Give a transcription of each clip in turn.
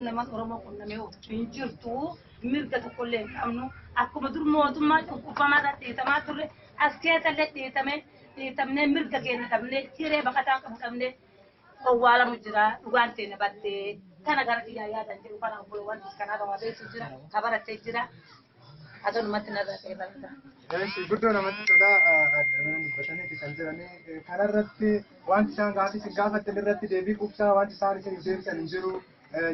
Naman Oromoo qunnamee hin jirtu, mirga tokkollee hin qabnu. Akkuma dur mootummaa cunqurfamaa dhiitamaa turre, as keessallee dhiitame dhiitamnee, mirga keenya dhabnee, hiree baqataa qabu dhabnee owwaalamu jira. Dhugaan teenya baddee kana gara kiyyaa yaadan jedhu kana obbolowwan kanaa qaba beektu jira, ka barattee jira. Aganumatti narraa ta'e barata. Guddoo namatti tola, dubbataniiti kan jiranii. Kanarratti wanti isaan gaafii isin gaafattan irratti deebii quubsaa wanti isaan isiniif deebisan hin jiru.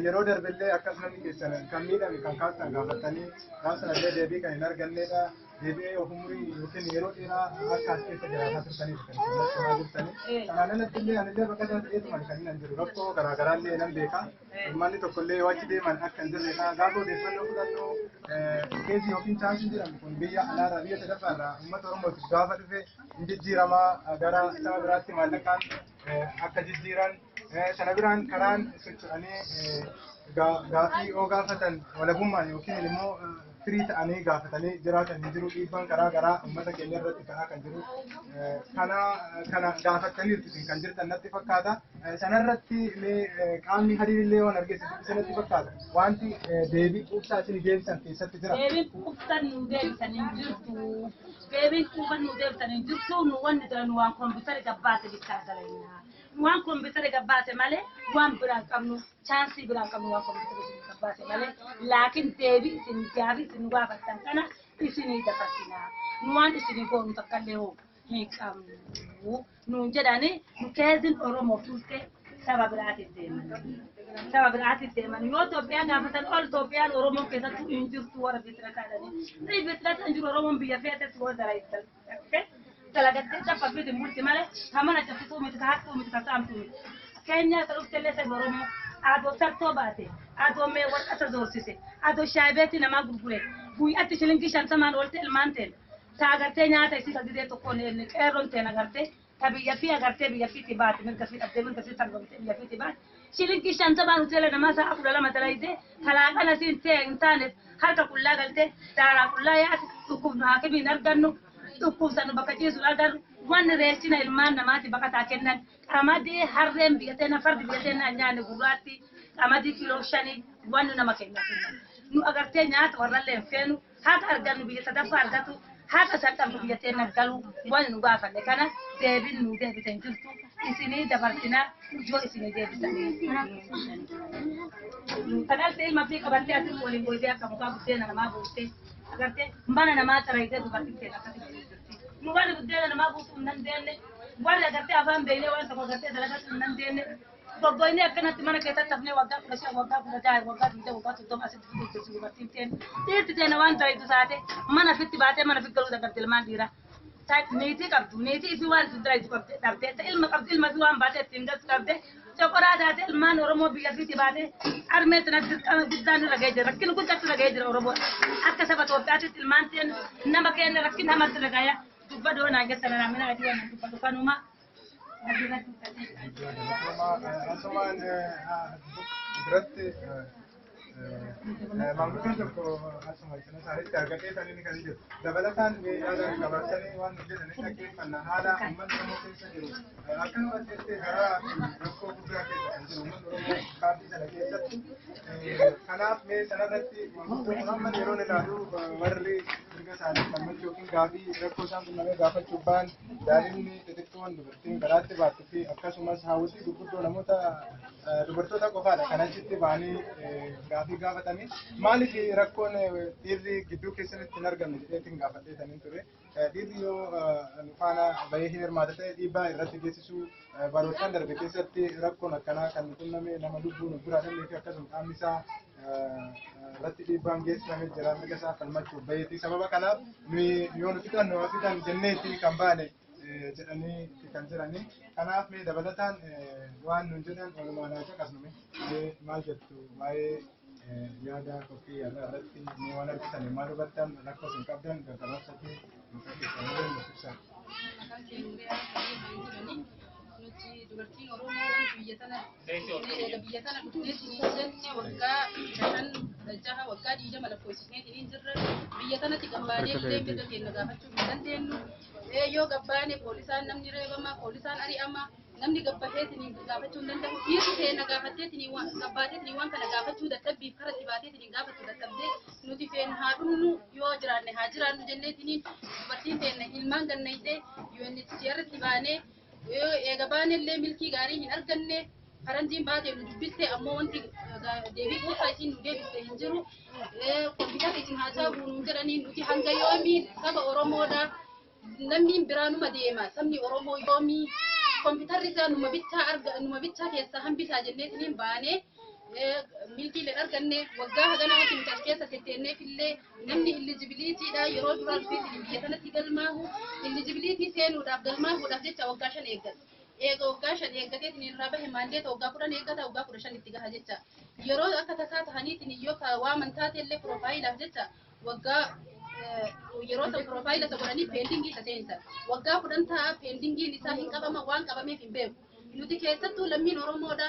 Yeroo darbillee akkas namni keessan kan miidhame kan kaastan gaafatanii gaafa sanallee deebii kan hin argannedha. Deebi'ee of umurii yookiin yeroo dheeraa akka as keessa jiraataa turtaniif kan isin natti jirtanii. Kanaan alatti illee anillee bakka isaa ta'eetuma kan inni jiru rakkoo garaagaraallee nan beeka. Uummanni tokkollee yoo achi deeman akka hin jirredha. Gaafa odeeffannoo fudhannu keesii yookiin chaansiin jedhamu kun biyya alaarraa, biyya sadaffaarraa uummata Oromootiif gaafa dhufe hin jijjiiramaa, gara saba biraatti maallaqaan akka jijjiiran, sana biraan karaan socho'anii gaafii yoo gaafatan walabummaan yookiin immoo firii ta'anii gaafatanii jiraatan hin jiru. Dhiibbaan karaa garaa uummata keenya irratti ta'aa kan jiru kana gaafataniirtu isin kan jirtan natti fakkaata. Sanarratti mee qaamni hadiillee waan argeesse dubbise natti fakkaata. Wanti deebii quubsaa isin deebisan keessatti jira. Deebiin quubsan nu deebisan hin jirtu. Deebiin quufan nu deebisan hin jirtu. Nu wanni dura nu waan kompiitara gabbaase bittaa dalagnaa. Waan kompiitara gabbaase malee waan biraan qabnu, chaansii biraan qabnu waan kompiitara isin gabbaase malee, laakiin deebii isin gaafii isin gaafattan kana isinii dabarsinaa. Nu waan isinii goonu takkallee hoo hin qabnu. Nuun jedhani nu keezin Oromoo fuulte saba biraatiif deeman. Saba biraatiif deeman. Yoo Itoophiyaa gaafatan ol Itoophiyaan Oromoo keessattuu hin jirtu warra bitirataadhani. Ni bitirata hin jiru. Oromoon biyya feetetti warra dalagattee dalagattee tapha fiti multi malee ka mana cabsituu miti, ka hattuu miti, ka saamtuu miti. Keenyaa ka dhuftellee sabi Oromoo adoo sartoo baate, adoo mee warqata zoorsise, adoo shaayibeetii namaa gurgure, guyyaatti shilingii 50n oolte ilmaan teen ta agartee nyaata isii ka gidee tokkoon qeerroon teen agartee ta biyya fi agartee biyya fiitti baate, mirga fi dhabdee, mirga fi sarbamtee biyya fiitti baate, shilingii 50n hoteela namaa sa'a 12 dalayitee kalaaqana siin ta'e hin taaneef harka qullaa galtee daaraa qullaa yaate. Dhukkubnu haakimiin hin argannu, dhukkubsannu bakka ciisu hin argannu. Wanni reeshina ilmaan namaati baqataa kennan qamadii harreen biyya teena, fardi biyya teena nyaanne gurraatti qamadii kiiloo 5 wanni nama kenna kennan. Nu agartee nyaata warrallee hin feenu. Haqa argannu biyya sadaffaa argatu, haqa san qabnu biyya teena galu. Wanni nu gaafanne kana deebiin nu deebite hin jirtu. Isinii dabarsinaa yoo isinii deebisanii. Kan dhalte ilma fi qabattee asitti waliin goyitee akka mukaa buddeena namaa buuftee agartee mana namaa xarayitee dubartiin teenya akkasii jirti. Nu warri buddeena namaa buusuu hin dandeenye, warri agartee afaan beeknee waan tokko agartee dalagachuu hin dandeenye, goggoynee akkanatti mana keessatti hafnee waggaa 15, waggaa 16, waggaa 20, waggaa 30 asitti fiduu jirti dubartiin teenya. Dhiirti teenya waan dalayitu taate mana ofitti baatee mana ofitti galuu dadhabde. Ilmaan dhiiraa. Niitii qabdu, niitii ifii waan itti dalayitu dhabde, ta ilma qabdu ilma ifii waan baatee ittiin galtu dhabde, coqoraa taate ilmaan Oromoo biyya ofiitti baatee armee tana dirqama guddaan irra ga'ee jira. Rakkin guddaatu irra ga'ee jira Oromoo. Akka saba Itoophiyaatti ilmaan teen nama keenya rakkin hamatti irra ga'ee dubbadoo naan jettan naamina adii waan dubbadu kanuma. Asumaan biratti maanguddoon tokko asuma cina isaaniitti argatee kan inni kan jiru. Dabalataan yaada qabatanii waan jedhanii dhaggeeffanna. Haala uummanni Oromoo keessa jiru akkanumatti jettee karaa rakkoo guddaa keessa kan jiru uummanni Oromoo kaampii sana keessatti. Kanaaf mee sanarratti maanguddoon kun amma yeroon ilaalu warri mirga isaanii falmachuu yookiin gaafii rakkoo isaan qunnamee gaafachuuf ba'an daa'imni xixiqqoon, dubartiin garaatti baattuu fi akkasumas haawwotii gurguddoo, namoota dubartoota qofaadha kan achitti ba'anii gaafii gaafatanii. Maaliif rakkoon dhiirri gidduu keessanitti hin argamne jedheetiin gaafadheetaniin ture. Dhiirri yoo nu faana bahee hin hirmaata ta'e dhiibbaa irratti geessisuu, baroottan darbe keessatti rakkoon akkanaa kan qunname nama lubbuu nu biraa dhabnee fi akkasuma qaamni isaa irratti dhiibbaan geessifamee jira mirga isaa falmachuuf baheeti. Sababa kanaaf nuyi yoo nu fixan nu fixan jenneeti kan baane jedhanii kan jiranii. Kanaaf mee dabalataan waan nun jedhan walumaan haa caqasnu. Mee maal jettu waa'ee yaada qophii irraa irratti? Mee waan argitan, maal hubattan, rakkoo isin qabdan gaggabaabsatti maqaa keessanii nuuf ibsaa. Nuti dubartiin Oromoo wanti biyya tana eega biyya tana dhufneetiin jenne waggaa 5, 6, waggaa 20 lakkoofsisneetiin jirra. Biyya tanatti gabbaanee illee mirga keenya gaafachuu hin dandeenyu. Yoo gabbaane poolisaan namni reebama, poolisaan ari'ama. Namni gabbateetiin gaafachuu hin danda'u. Dhiirri feena gaafatteetiin gabbaateetiin waan kana gaafachuu dadhabbiif karaa itti baateetiin gaafachuu dadhabdee, nuti feena haa dhumnu, yoo jiraanne haa jiraannu jenneetiin dubartiin teenna ilmaan gannayitee UNHCR itti baanee, eega baanellee milkii gaarii hin arganne. Faranjiin baatee nu dubbiste, ammoo wanti deebii quufaa isiin nu deebiste hin jiru. Kompiitarri isin haasaa guunuu jedhanii, nuti hanga yoomii saba Oromoodha. Namni biraa numa deema, sabni Oromoo yoomii kompiitarri isaa numa bichaa arga, numa bichaa keessaa hambisaa jenneetiin baanee milkiilee arganne. Waggaa hagana wanti nuti as keessa tetteenneef illee namni eligibilitydha yeroo duraa dhufeetiin biyya kanatti galmaahu, eligibility seenuudhaaf galmaahuudhaaf jecha waggaa 5 eeggata. Eega waggaa 5 eeggateetiin irraa bahe, mandate waggaa 10 eeggata, waggaa 15 itti gaha jecha. Yeroo akka tasaa tahaniitiin yoo waaman taate illee profileaaf jecha waggaa yeroo san profile isa godhanii pending isa seensan. Waggaa 10 ta'a pendingiin isaa hin qabama, waan qabameef hin beeku. Nuti keessattuu lammiin Oromoodha.